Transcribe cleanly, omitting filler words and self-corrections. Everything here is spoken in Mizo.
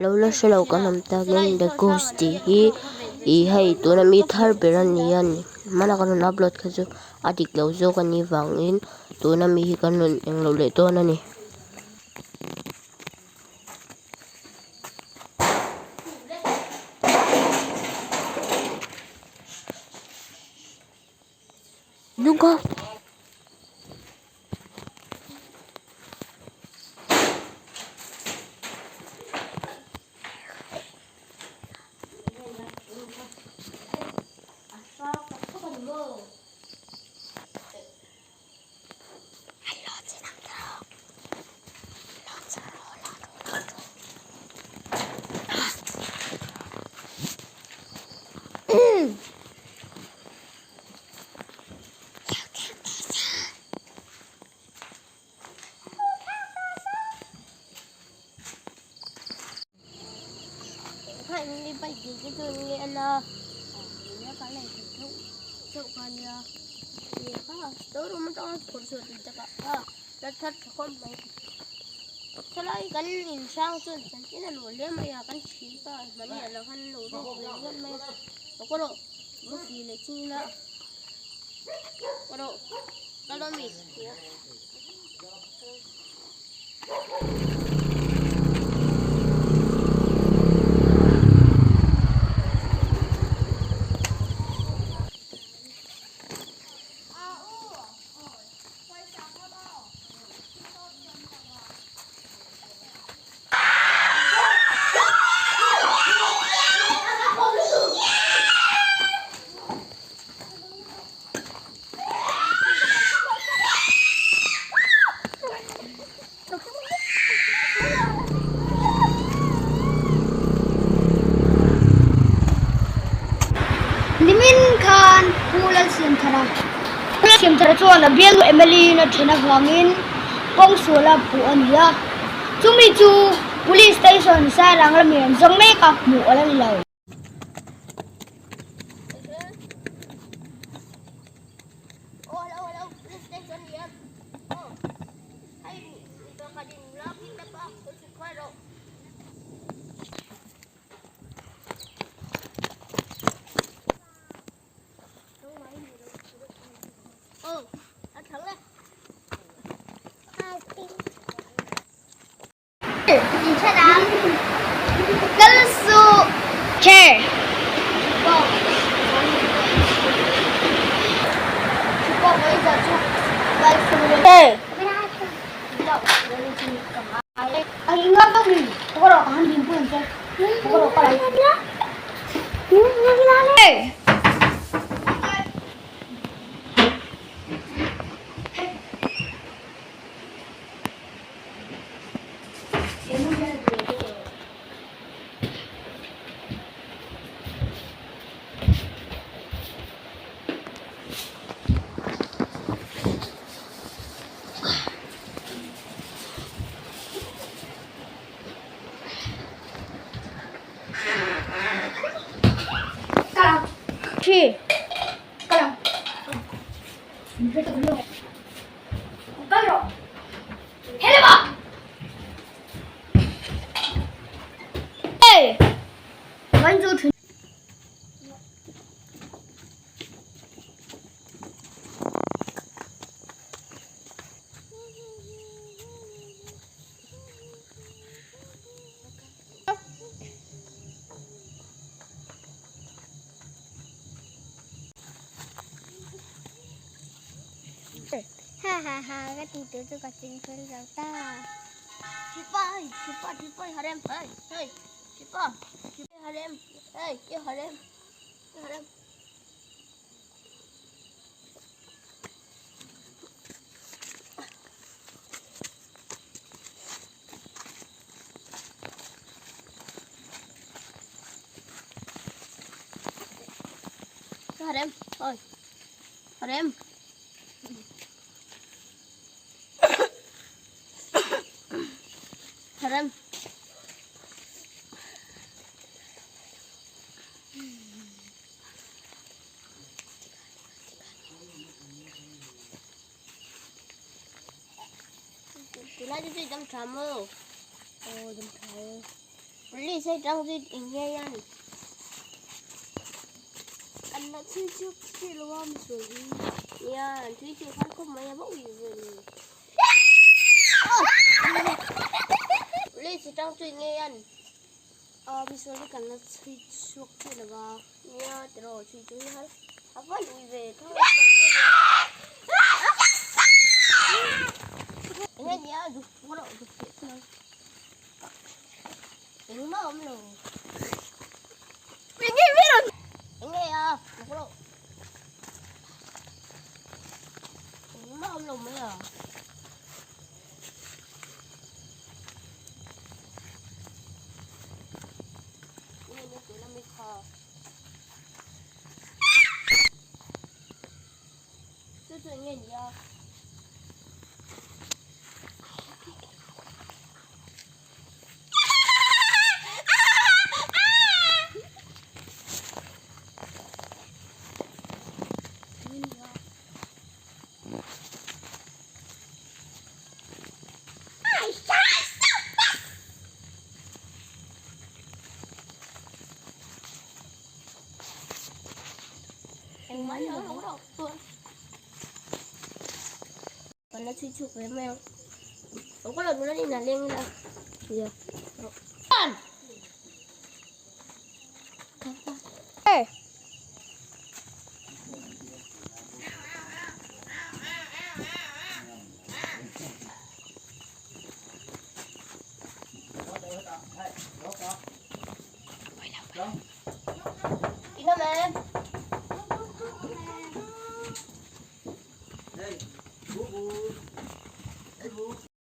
Lo la hre lo kan awm takin The Ghost tih hi ih hei tuna mi thar ber a ni a ni hmana kan rawn upload kha chu a dik lo zawk a nih vangin tuna mi hi kan rawn englo leh dawn a ni. Nunga. Nimin khan Pu Lalsiamthara Siamthara chuan a bialnu Emily-in a then avangin kawng suala puh a ni a, chumi chu Police Station Sairang lamin an zawng mek a, hmuh a la ni lo. Tunlai chu dam tha maw? Aw dam tha e. Police hei tang chu eng nge hian an la chhui chhuak chiah lo a misual hi nia an chhui chhuak har khawp mai a va ui ve le Police tang chu eng nge hian Aw misual hi kan la chhui chhuak chiah lo a nia tiraw chhui chu hi har a va ui ve tho eng nge nia zuk rawh zuk teh chuan. Engmah awm lo. Enge ber Enge a? Luk lo. Engmah awm lo mai a. Enge ni tuna mi kha. Chu chu enge ni a? Kan la chhui chhuak ve mai ang. Lo kal lo nula nen a leng ila. Nia. Hey. Ina ma'am.